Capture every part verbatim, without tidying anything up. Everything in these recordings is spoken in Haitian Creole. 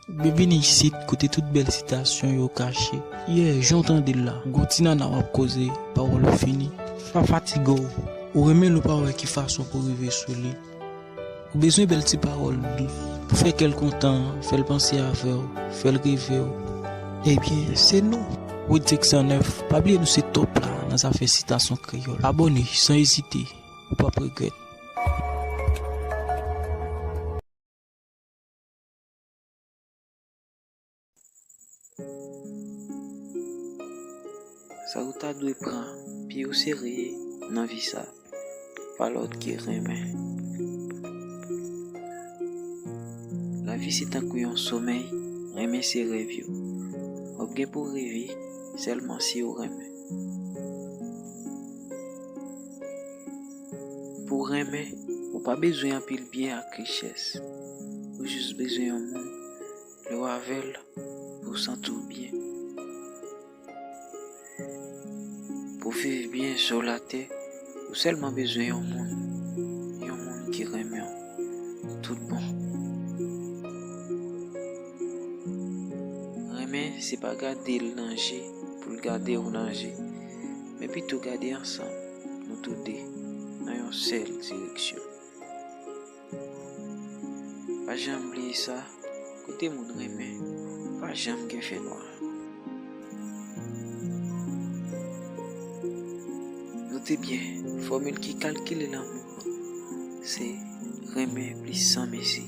Byenvini isit, kote tout bèl sitasyon yo kache. Yeah, jan w tande l la, gon ti nana w ap koze, pawòl ou fini. Pa fatige w. Ou renmen l ou pa wè ki fason pou rive sou li. Ou bezwen bèl ti pawòl dous pou fè kè l kontan, fè l panse avè w, fè l reve w. Ebyen, se nou. Wid Six Cent Neuf, pa bliye nou se top la nan zafè sitasyon kreyòl. Abòne san ezite, ou p ap regrèt. Sa ou ta dwe pran pye w serye nan vi sa, pa lòt ke renmen. Lavi se tankou yon somèy, renmen se rèv yo. W ap gen pou w reve sèlman si w renmen. Pou w renmen, ou pa bezwen anpil byen ak richès. Ou jis bezwen yon moun, lè w avè l, pou w santi w byen. Pou w viv byen sou latè, ou sèlman bezwen yon moun, yon moun ki renmen w tout bon. Renmen, se pa gade l nan je pou l gade w nan je, men pito gade ansanm, nou tou de, nan yon sèl direksyon. Pa janm bliye sa, kote moun renmen, pa janm gen fènwa. Note byen, fòmil ki kalkile lanmou an, se renmen plis san mezi.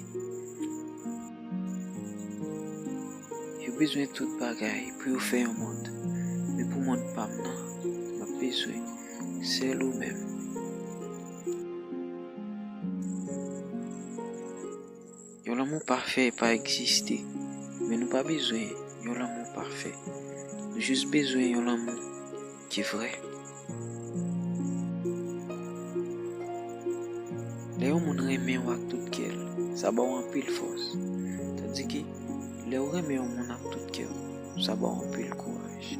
Yo bezwen tout bagay pou yo fè yon mond, men pou mond pa m nan, m ap bezwen sèl ou menm. Yon lanmou pafè pa egziste, men nou pa bezwen yon lanmou pafè. Nou jis bezwen yon lanmou ki vrè. Lè yon moun renmen w ak tout kè l, sa ba w anpil fòs. Tandike, lè w renmen yon moun ak tout kè w, sa ba w anpil kouraj.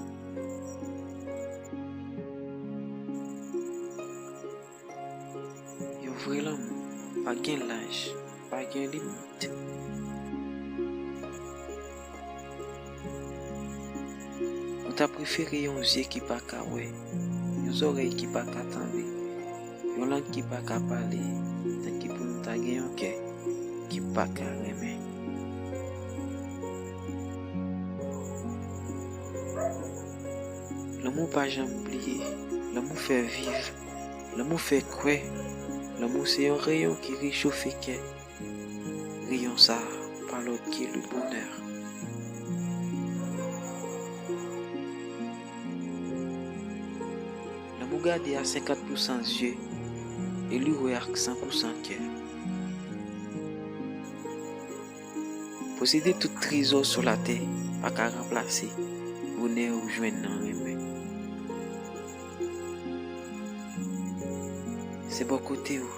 Yon vrè lanmou pa gen laj, pa gen limit. Ou ta prefere yon zye ki pa ka wè, yon zòrèy ki pa ka tande, yon lang ki pa ka pale, tanki pou nou ta gen yon kè ki pa ka renmen. Lanmou pa janm bliye, lanmou fè viv, lanmou fè kwè, lanmou se yon reyon ki rechofe kè. Reyon sa a pa lòt ke le bonheur. Lanmou gade a senkant pousan zye e li wè ak san pousan kè. Posede tout trezò sou latè pa ka ranplase bonè ou jwenn nan renmen. Se bò kote w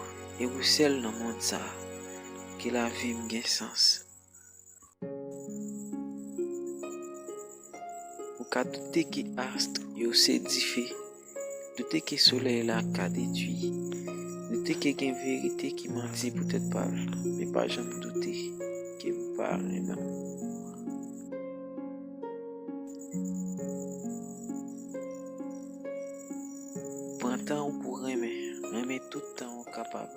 e ou sèl nan mond sa a ke lavi m gen sans. Ou ka doute ke ast yo se dife, doute ke solèy la ka detwi, doute ke gen verite ki manti pou tèt pa l, men pa janm doute ke m pa renmen w. Pran tan w pou renmen, renmen tout tan w kapab.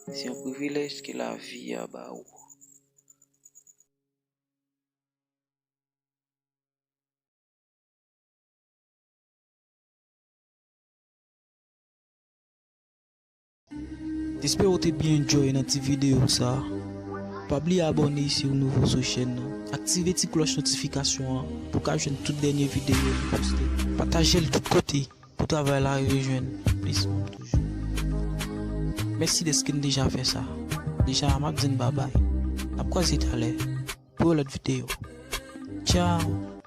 Se yon privilèj ke lavi a ba ou. M espere w te byen enjoy nan ti videyo sa. Pa bliye abòne si w nouvo sou chèn nan. Aktive ti klòch notifikasyon an pou w ka jwenn tout dènye videyo nou poste. Pataje l tout kote pou travay la rive jwenn plis moun toujou. Mèsi dèske n deja fè sa. Deja, m ap di n babay. N ap kwaze talè pou yon lòt videyo. Tchao!